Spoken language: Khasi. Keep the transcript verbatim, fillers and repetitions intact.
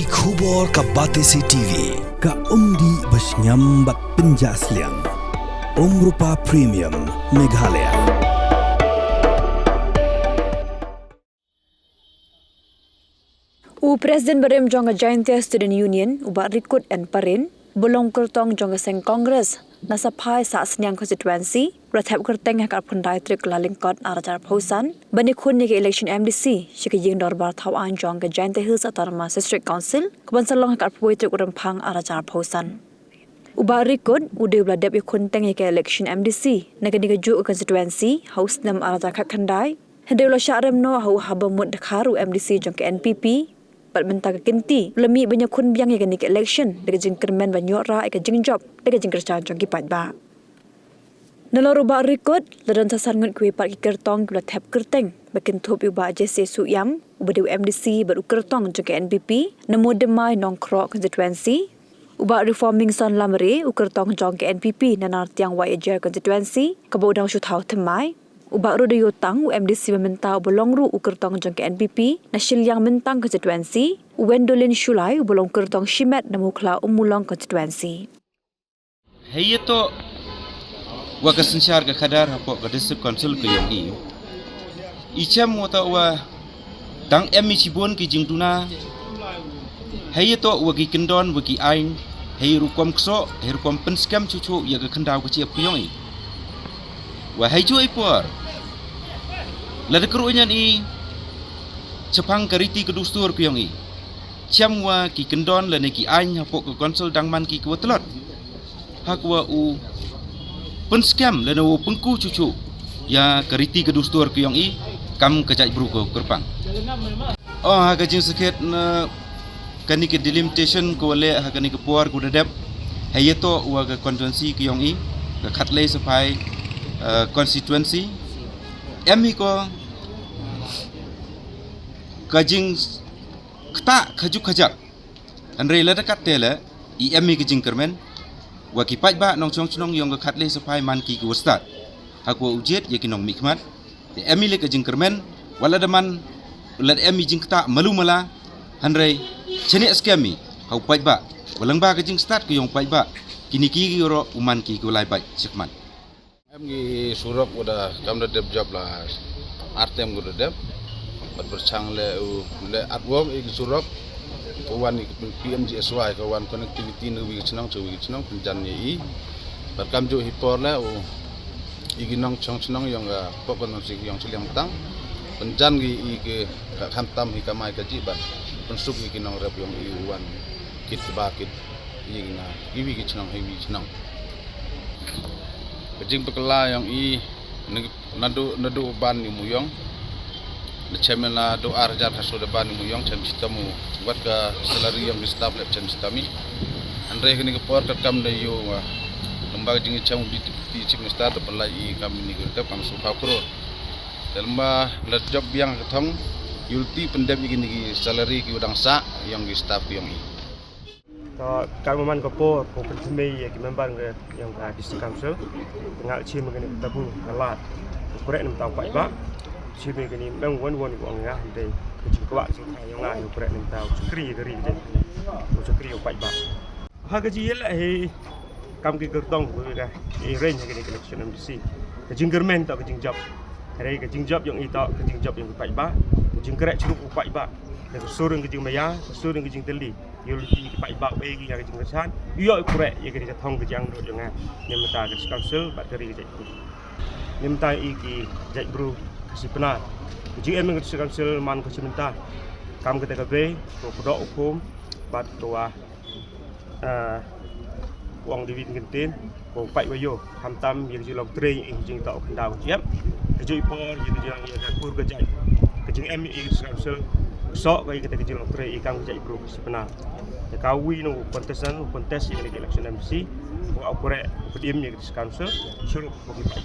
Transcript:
Khubor ka Batesi T V, ka umdih ba shngiam bad pynjah sliang. Umrupa Premium, Meghalaya. U President barim jong ka Jaintia Student Union, u Bah Rikut N Parin, ba long kyrtong jong ka seng Congress na Saphai Sahsniang Constituency, u la thep kyrteng ha ka arphew khyndai tarik Kyllalyngkot arhajar arphew san ban ïakhun ïa ka election M D C sha ka ïing dorbar thaw aiñ jong ka Jaintia Hills Autonomous District Council, kaban sa long ha ka arphew wei tarik u Rymphang arhajar arphew san. U Bah Rikut u dei uba la dep ïakhun teng ïa ka election M D C na kane kajuh ka constituency ha u snem arhajar khatkhyndai, hynrei u la shah rem noh ha u Habamut Dkhar, u M D C jong ka N P P, bad mynta ka kynti u la mih ban ïakhun biang ïa kane ka election da ka jingkyrmen ban ïoh rah ïa ka jingjop da ka jingkyrshan jong ki paidbah. Nalor u Bah Rikut, la don sa san ngut kiwei pat ki kyrtong kiba la thep kyrteng ba kynthup ïa u Bah Jesse Suhiam, uba dei u M D C bad u kyrtong jong ka N P P na Mowdymmai Nongkhroh Constituency, u Bah Reformingson Lamare, u kyrtong jong ka N P P na Nartiang Wahyiajer Constituency kaba u dang shu thaw thymmai, u Bah Rudaïo Tang, u M D C ba mynta uba long ruh u kyrtong jong ka N P P na Shilliang Myntang Constituency, u Wendolin Shullai, uba long kyrtong shimet na Mukhla Ummulong Constituency. Hei ïa to wa ka synshar ka khadar hapoh ka District Council ka ïong i. I chem wa to wa tang em i shibun ki jingduna. Hei ïa to wa ki kyndon wa ki aiñ. Hei rukom kso, hei rukom pynskhem chuchu ïa ka khyndaw ka chiap ka ïong i. Wa hei ju i por. La da kru nyan i chapang ka riti ka dustur ka ïong i. Chem wa ki kyndon lane ki aiñ hapoh ka Council dang man ki ka wa tlot. Ha ka wa u pynskhem lane u pynku chuchu ïa ka riti ka dustur ka ïong i kam ka jaitbru ka kyrpang. Oh, ha ka jingsakhiat na kani ka delimitation ka wa leh ha kani ka por ka wa da dep. Hei ïa to wa ka constituency ka ïong i, ka Khatlei Saphai, eh, constituency. Em hi ko ka jing ktah khajuk khajak. Hynrei la da kat te la i em i ka jingkyrmen wa ki paidbah nongshong shnong ïong ka Khatlei Saphai man ki ki wa stad. Ha ka wa u jied ïa ki nongmihkhmat. Te em i le ka jingkyrmen wa la da man la da em i jingktah malu mala. Hynrei chaniah skhem i ha u paidbah wa lyngba ka jingstad ka ïong paidbah kini ki ki ro u man ki ki wa lai bait shikmat. Em ngi surok wa da kam da dep jop la artem ko da dep. Bad berchang le u le artwork i surok ko wan i P M G S Y ko wan connectivity na wi chnong chu wi chnong pynjan i i. Bad kam ju hi por le u i ki nongshong shnong ïong ka pok kon si ïong Shilliang Myntang pynjan i i ke ka khamtam hi kamai ka ji bad pynsuk i ki nongrep ïong i wan kit ba kit i na i wi ki chnong hi wi chnong. Ka jingpakla ïong i nadu nadu ban i muyong. Le chem na du ar hajar hasu da ban i muyong chem sitam u wat ka salary ïong ki staff le chem sitam i. Hynrei kani ka por ka kam da ïu wa lamba ka jingchem u deputy chief minister da pynlai i kam ni ka kam su phaw crore. Te lamba la job biang ka thong ïulti pyndep i kini ki salary ki u dang sa ïong ki staff ki ïong i. To ka man ka por ko pynthmei ïa ki member nga ïong ka district council. Nga chim nga ni tabu nga lad. Ko krek nem tau paidbah. Chim nga ni meng wan wan ko nga dei. Ko chim kwak chim ïong nga ko krek nem tau chukri ka ri je. Ko chukri ko paidbah. Ha ka ji ïa la hi kam ki kyrtong ko ka i rein ha ka election M D C. Ka jingkyrmen to ka jingjop. Hynrei ka jingjop ïong i to ka jingjop ïong ka paidbah. Ka jingkrek chrup ko paidbah. Ka sur ka jingmaya, ka sur ka jingtylli. Ïa u lynti ki paidbah u ei ki ïa ka jingkyrshan. Ïoh i pyrshah ïa ka ri ka thong ka jingangnud ïa nga. Ni mynta ka council bad ka ri ka jaitbru. Ni mynta i ki jaitbru ka sipna. Ka jingem ka council man ka sipna. Kam kata ka bei, ko kdoh u khum bad ko wa, ah, u ong David Ngintin. Ko paid wa ïoh khamtam ïa ka jinglong trei ïa ka jingtoh khyndaw ka jingem. Ka jingpor ïa ka jinglang ïa ka kur ka jait. Ka jingem ïa ka sngewsih. Sok ka ïa kata ka jinglong trei ïa kam ka jait bru ka sipna. Ïa ka wi no contestant, contest ïa ka election M C. Ko au kore ka dim ïa ka sngewsih. Shurup ko ki paid.